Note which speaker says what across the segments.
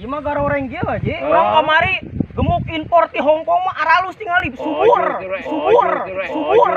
Speaker 1: Ieu mah garoreng kieu Ji. Urang kamari gemuk impor ti Hong Kong mah aralus tingali subur. Subur. Subur.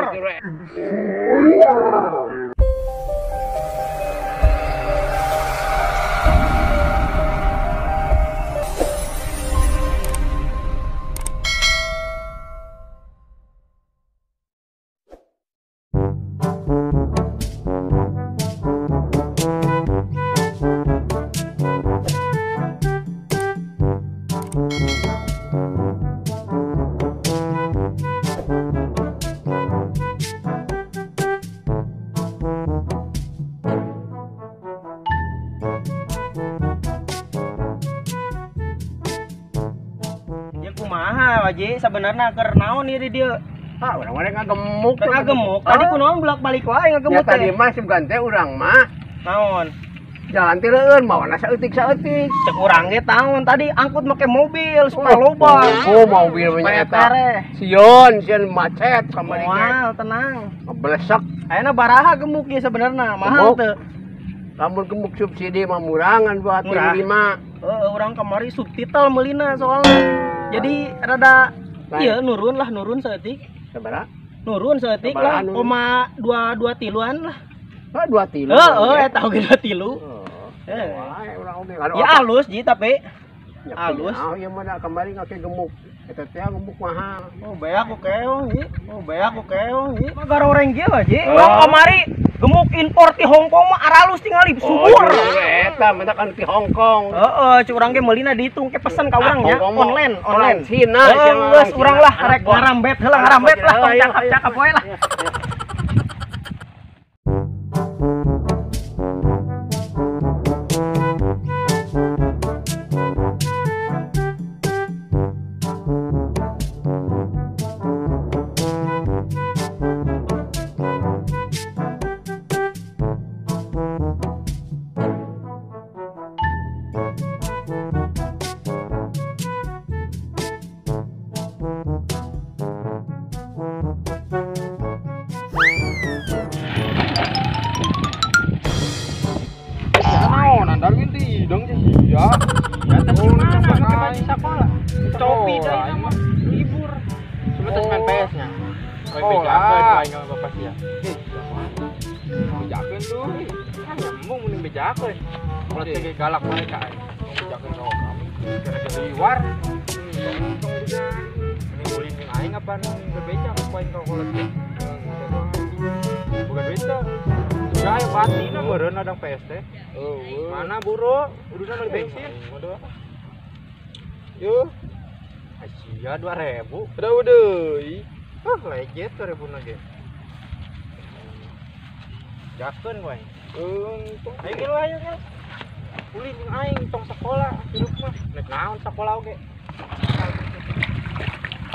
Speaker 1: Kumaha Waji sebenarnya keur naon ieu di dieu?
Speaker 2: Ah, urang mah ngagemuk.
Speaker 1: Ngagemuk. Tadi kunaon bolak-balik wae ngagemuk
Speaker 2: teh. Ya tadi mah sugan teh urang mah.
Speaker 1: Naon?
Speaker 2: Jalan teh leueun mawana saeutik-saeutik.
Speaker 1: Cek urang ge taon tadi angkut make mobil supaya loba.
Speaker 2: Oh, mobil mah eta. Sieun, sieun macet kamari ge.
Speaker 1: Moal, tenang.
Speaker 2: Ngeblesek.
Speaker 1: Ayeuna baraha gemuk ieu sebenarnya, mahal teu?
Speaker 2: Lamun gemuk subsidi mah murangan 2,5.
Speaker 1: Heeh, urang kamari subtitle meulina soalnya. Jadi rada iya nurun lah, nurun saeutik. Sabaraha? Nurun saeutik lah, 0,22 lah.
Speaker 2: Oh, 23.
Speaker 1: Heeh, eta oge 23.
Speaker 2: Heeh. Urang oge.
Speaker 1: Ya alus Ji tapi alus.
Speaker 2: Oh, ieu mah da kamari ngake gemuk. Eta teh gemuk mahal.
Speaker 1: Oh, beak ku keong Ji. Oh, beak ku keong Ji. Mah garoreng kieu Ji. Urang kamari gemuk impor ti Hong Kong mah aralus tingali subur.
Speaker 2: Eta mah kan ti Hong Kong.
Speaker 1: Heeh, cuk urang ge meulina dihitung ke pesen ka urang nya online, online.
Speaker 2: Cina,
Speaker 1: geus urang lah rek ngarambet heula ngarambet lah tong cakap-cakap wae lah. Copi deui mah libur.
Speaker 3: Cuma tes main PS-nya. Bejakeun aing sama bapak sia. Bejakeun tuh. Kan nyambung mending bejakeun. Kalau teh galak wae ka aing. Bejakeun ka kami. Gara-gara liwar. Mending ulin jeung aing apa bebeja ku aing ka kolot teh. Bukan duit teh. Sudah ayo batina meureun ladang PS teh. Mana buru? Uduna beli bensin. Yo. Asia 2000. Udah udah. Ah, lejet 2000 lagi. Jakeun wae. Untung. Ayo geus ayo geus. Ulin jeung aing tong sekolah hirup mah. Nek naon sekolah oge.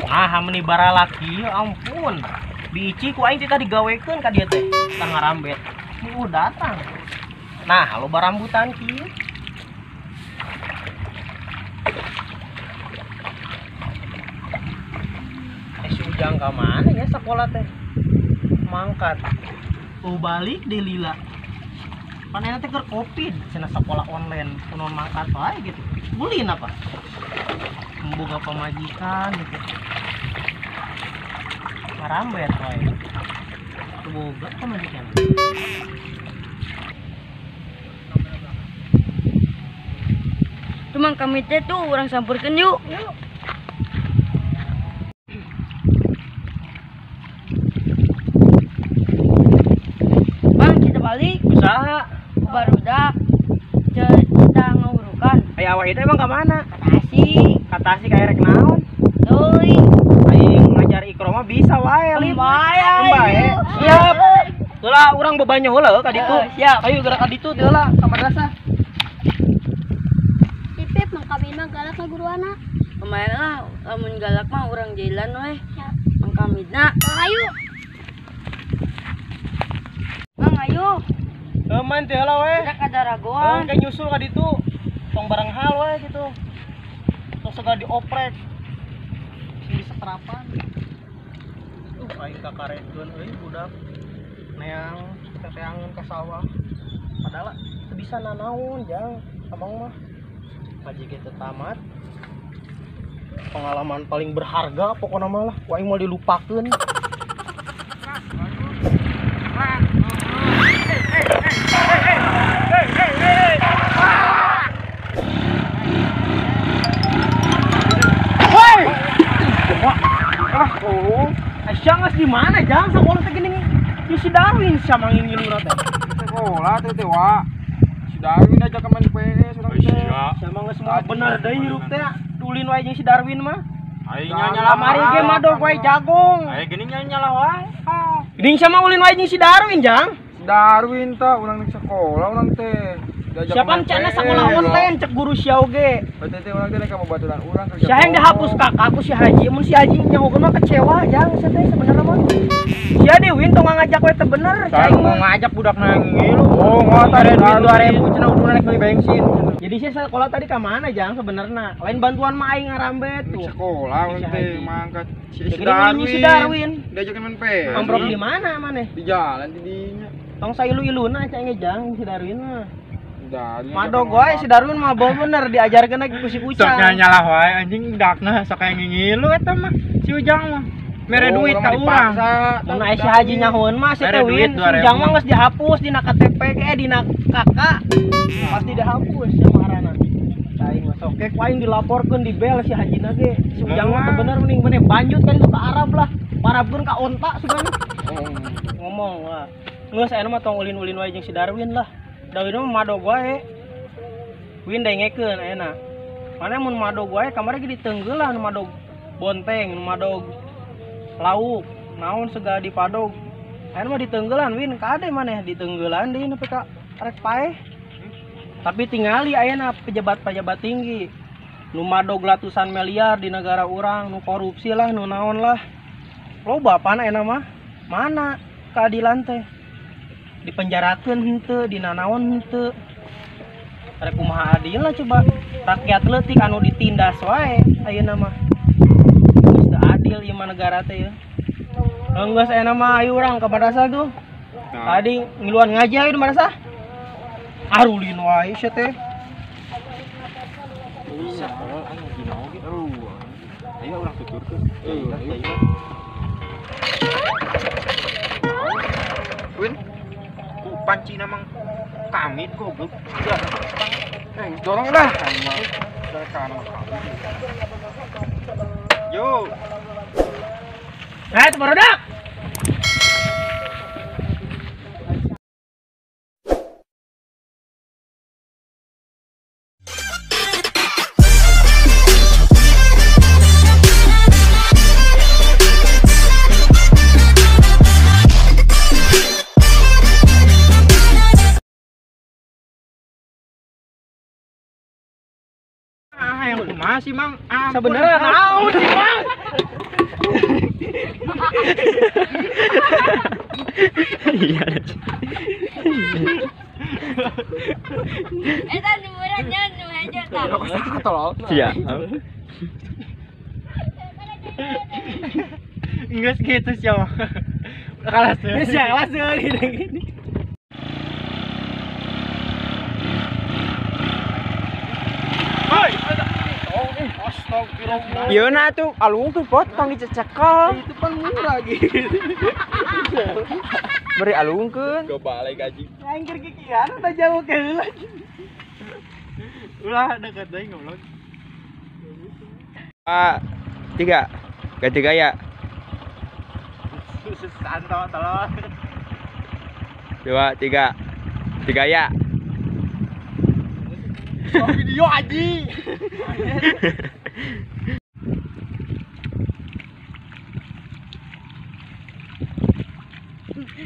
Speaker 1: Ah, meni baralaki ya ampun. Bici ku aing teh tadi gawekeun ka dieu teh. Tah ngarambet. Nu datang. Nah, loba rambutan kieu. Ujang ka mana ya sekolah teh mangkat tuh balik deh lila panena teh keur covid cenah sekolah online kunaon mangkat wae gitu ulin apa memboga pamajikan gitu ngarambet wae tuh boga pamajikan.
Speaker 4: Cuma kami teh tuh urang sampurkeun yuk. Balik
Speaker 1: usaha
Speaker 4: barudak kita ngurukan.
Speaker 1: Aya awak itu emang ke mana?
Speaker 4: Katasi.
Speaker 1: Katasi kayak rek naon?
Speaker 4: Teuing.
Speaker 1: Aing ngajar Ikro mah bisa wae lip.
Speaker 4: Bae.
Speaker 1: Siap. Heula urang bebanyo heula ka ditu.
Speaker 4: Siap.
Speaker 1: Ayo gerak ka ditu teh heula ka madrasah.
Speaker 5: Sipip mang kami mah galak ka guruana.
Speaker 4: Kemarin lah lamun galak mah urang jalan we. Mang kamidna.
Speaker 5: Ayo.
Speaker 4: Ayo.
Speaker 1: Main teh heula we.
Speaker 4: Kita ka daragoan.
Speaker 1: Kayak nyusul ka ditu. Tong bareng hal we gitu. Tong segala dioprek. Sing diseterapan. Aing kakarekeun euy budak. Neang teteangan ka sawah. Padahal teu bisa nanaon jang abang mah. Ngaji ge teu tamat. Pengalaman paling berharga pokokna mah lah, ku aing moal dilupakeun. Aisyah ngas di mana jang sekolah teh geuning si Darwin sama ngingiluna teh.
Speaker 3: Sekolah teh teh wa. Si Darwin aja ke main PS urang teh.
Speaker 1: Sama geus moal bener deui hirup teh. Ulin wae jeung si Darwin mah.
Speaker 3: Aing nyalah
Speaker 1: kamari ge madog wae jagung.
Speaker 3: Aing geuning nyalah wae.
Speaker 1: Geuning sama ulin wae jeung si Darwin jang.
Speaker 3: Si Darwin tah urang di sekolah urang teh.
Speaker 1: Siapa cana sekolah online cek guru sia oge.
Speaker 3: Berarti teh urang teh rek babaturan urang kerja.
Speaker 1: Sia yang dihapus kakak aku si Haji, mun si Haji nyahokeun mah kecewa jang sia teh sebenarnya mah. Sia deui Win tong ngajak we teu bener.
Speaker 3: Cai mau ngajak budak nangil. Oh, ngotot duit 2000 cenah udah naik beli bensin.
Speaker 1: Jadi sia sekolah tadi ka mana jang sebenarnya? Lain bantuan mah aing ngarambet tuh.
Speaker 3: Sekolah urang teh mangkat si
Speaker 1: Darwin. Si Darwin.
Speaker 3: Diajakin main PS.
Speaker 1: Ambrok di mana maneh?
Speaker 3: Di jalan di dinya.
Speaker 1: Tong sailu-iluna cai ge jang si Darwin mah. Madog wae si Darwin mah bau bener diajarkeun lagi ku si Ucang.
Speaker 3: Sok nyalah wae anjing dakna sok aya ngingilu eta mah si Ujang mah. Mere duit ka urang.
Speaker 1: Mun aya si Haji nyahoeun mah si teh Win, si Ujang mah geus dihapus dina KTP ge dina KK. Pasti dihapus sia marana. Aing mah sok ku aing dilaporkeun di bel si Hajina ge. Si Ujang mah teu bener mending maneh banjut kan ka Arab lah. Parabkeun ka onta sugan. Ngomong lah. Geus aya mah tong ulin-ulin wae jeung si Darwin lah. Darwin mah madog wae. Win dengekeun ayeuna. Mana mun madog wae kamari ge ditenggeulan madog bonteng, madog lauk, naon segala dipadog. Ayeuna mah ditenggeulan Win kade maneh ditenggeulan deui nepi ka rek paeh. Tapi tingali ayeuna pejabat-pejabat tinggi nu madog ratusan miliar di negara urang, nu korupsi lah, nu naon lah. Loba pan ayeuna mah. Mana keadilan teh? Dipenjarakeun henteu, dinanaon henteu. Rek kumaha adil lah coba. Rakyat leutik anu ditindas wae ayeuna mah. Geus teu adil ieu mah negara teh ya. Geus ayeuna mah ayo urang ka madrasah tuh. Tadi ngiluan ngaji ayo di madrasah. Arulin wae sia teh.
Speaker 3: Bisa tolol aing dina oge. Ayo urang tuturkeun. Win panci namang kamit goblok. Dorong dah. Yo.
Speaker 1: Eh, barudak.
Speaker 3: Yang kumaha sih Mang?
Speaker 1: Sebenarnya naon sih Mang?
Speaker 2: Iya.
Speaker 4: Eta nu murahnya nu hejo tah.
Speaker 3: Tolol.
Speaker 2: Iya.
Speaker 3: Enggak segitu sih, Mang. Kalah sih.
Speaker 1: Geus ya, kalah sih.
Speaker 3: Iya nah tuh alung tuh potong dicecekel.
Speaker 1: Itu pan murah gitu.
Speaker 3: Beri alungkeun. Coba balik gaji.
Speaker 1: Aing keur kikian tah jauh ke heula.
Speaker 3: Ulah dekat deui goblok. 2 3 ganti gaya.
Speaker 1: Santo tolong.
Speaker 3: 2 3 3 gaya.
Speaker 1: Video aji.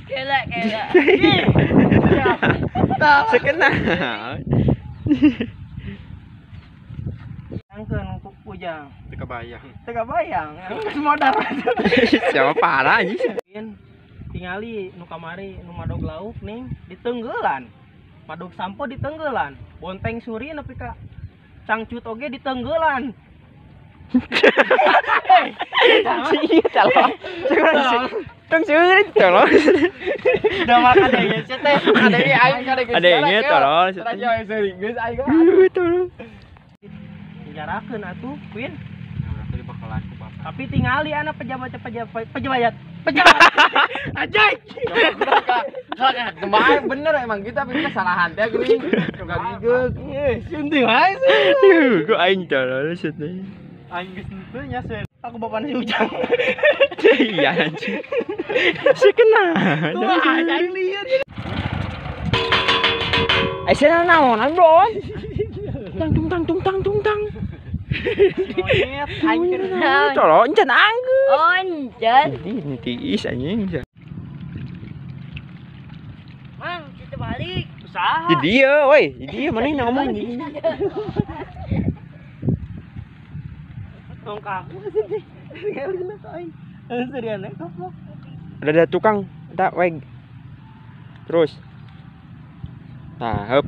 Speaker 4: Kela kela.
Speaker 3: Sekena.
Speaker 1: Angkeun ku Ujang.
Speaker 3: Teu kabayang.
Speaker 1: Teu kabayang. Geus modar.
Speaker 3: Siapa parah anjing.
Speaker 1: Tingali nu kamari nu madog lauk ning ditenggelan. Madog sampo ditenggelan. Bonteng suri nepi ka cangcut oge ditenggelan.
Speaker 3: Iya tolong. Tong seurit tolong.
Speaker 1: Udah makan deh sia teh.
Speaker 3: Adenge aing kadenge. Adenge tolong. Geus aing. Tolong.
Speaker 1: Penjarakeun atuh, Queen.
Speaker 3: Ya urang teh dibekalan ku bapak.
Speaker 1: Tapi tingali anak pejabat pejabat pejabat pejabat. Anjay.
Speaker 3: Kemarin bener emang kita tapi kesalahan teh geuning. Enggak gigeg.
Speaker 1: Eh, sunting wae sih.
Speaker 2: Gua aing tolol sih.
Speaker 3: Aing geus henteu nya sih.
Speaker 1: Aku bapaknya si Ujang.
Speaker 2: Iya anjing. Si kena.
Speaker 1: Wah, aing lieur.
Speaker 2: Ai cenah naonan, Bro? Tang tung tang tung tang tung tang.
Speaker 3: Monyet aing keur
Speaker 2: Tolong encan anggeus.
Speaker 4: Oh, encan.
Speaker 2: Ini tiis anjing.
Speaker 4: Mang, kita balik.
Speaker 1: Usaha.
Speaker 2: Di dia, woi, di dia mana yang ngomong?
Speaker 1: Tong kaku sih. Tingali na ka aing. Serian kaplok.
Speaker 2: Ada tukang, tak weg. Terus. Nah, hup.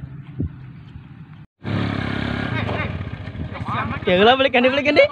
Speaker 1: Ya lah balik ganti balik ganti.